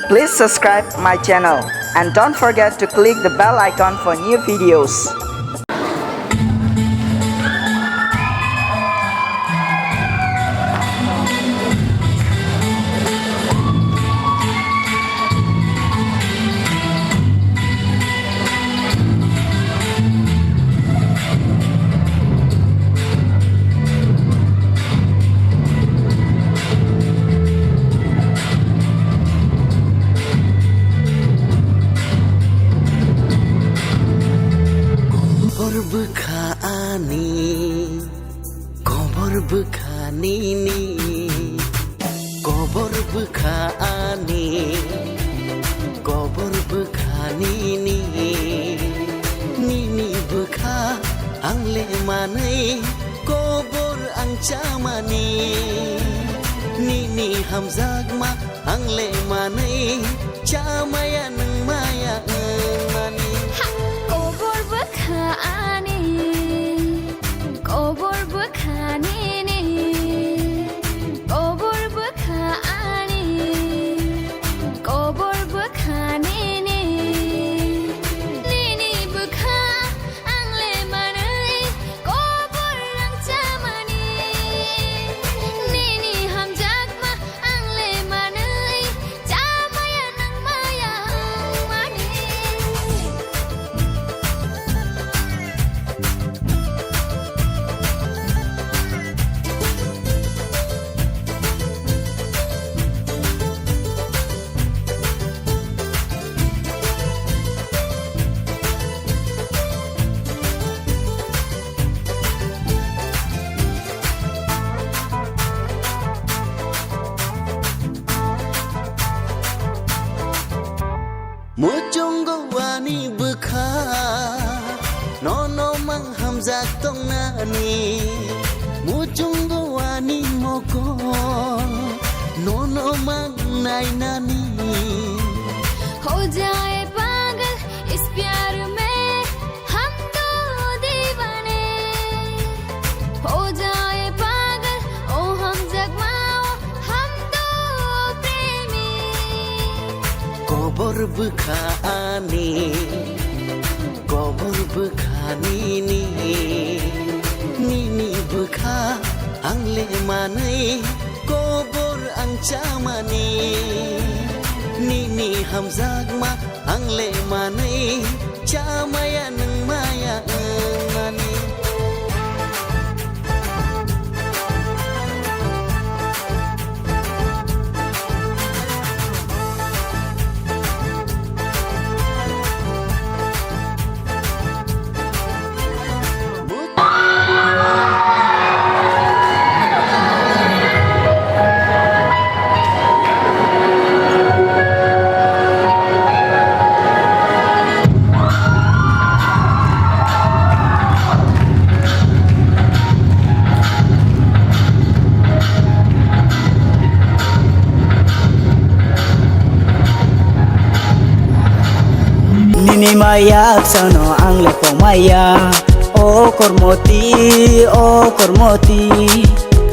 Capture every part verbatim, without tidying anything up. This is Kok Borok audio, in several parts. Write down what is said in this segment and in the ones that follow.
Please subscribe my channel and don't forget to click the bell icon for new videos. Kobor bwkha ani, kobor bwkha nini, kobor bwkha ani, kobor bwkha nini, nini bwkha ang le manwi kobor ang chamani, nini hamjakma ang le manwi chamaya nwng maya wngmani. Ha! Kobor bwkha ani, kobor bwkha nini, kobor bwkha ani, kobor bwkha nini, nini bwkha ang le manwi kobor ang chamani, nini hamjakma ang le manwi chamaya nang maya wngmani. Muchungo ani bwkha, nono mang hamjak tongnani. Muchungo ani mokol, nono mang nainani. Ho jaye pagal is pyar mein, hum do deewane. Ho jaye pagal, o hamjakma, o hum do premi. Kobor bwkha ani, kobor bwkha nini, nini bwkha ang le manwi kobor ang chamani, nini hamjakma ang le manwi chamaya nwng maya wngmani. Nini maya sano ang le pok maya. O Kormoti, o Kormoti,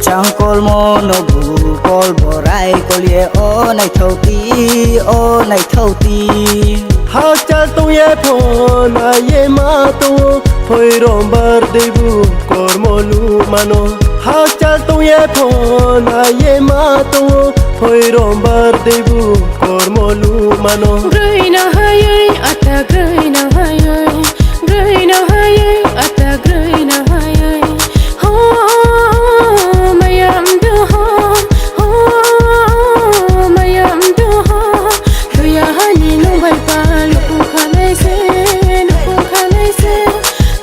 changkolmo no bukol borai kolye o naithokti, o naithokti. Hakchal tongye phone aye ma tongo, phoirombar deibu kormo lumano. Hakchal tongye phone aye ma tongo, phoirombar deibu kormo lumano. Groi na hayai, ata groi na hayai. Groi na hayai, ata groi na hayai. Ho, mayam do ho, ho, mayam do ho. Thuya hani nung bai pa, lukung khanai se, lukung khanai se.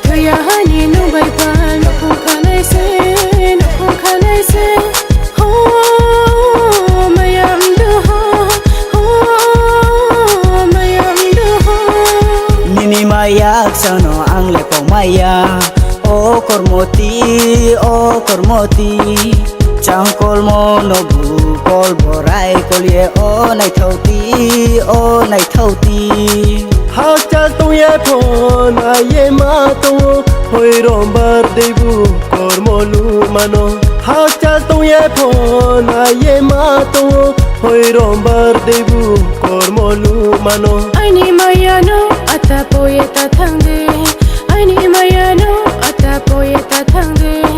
Thuya hani nung bai pa, lukung khanai se, lukung khanai se. Ho, mayam do ho, ho, mayam do ho. Nini maya sano ang le pok maya. O Kormoti, o Kormoti, changkolmo no bukol borai kolye o naithokti, o naithokti. Hakchal tongye phone aye ma tongo, phoirombar deibu kormo lumano. Hakchal tongye phone aye ma tongo, Hoi rombar debu kormo lumano. Aini maya no ata poye ta thangde. Aini maya no ata poye ta thangde.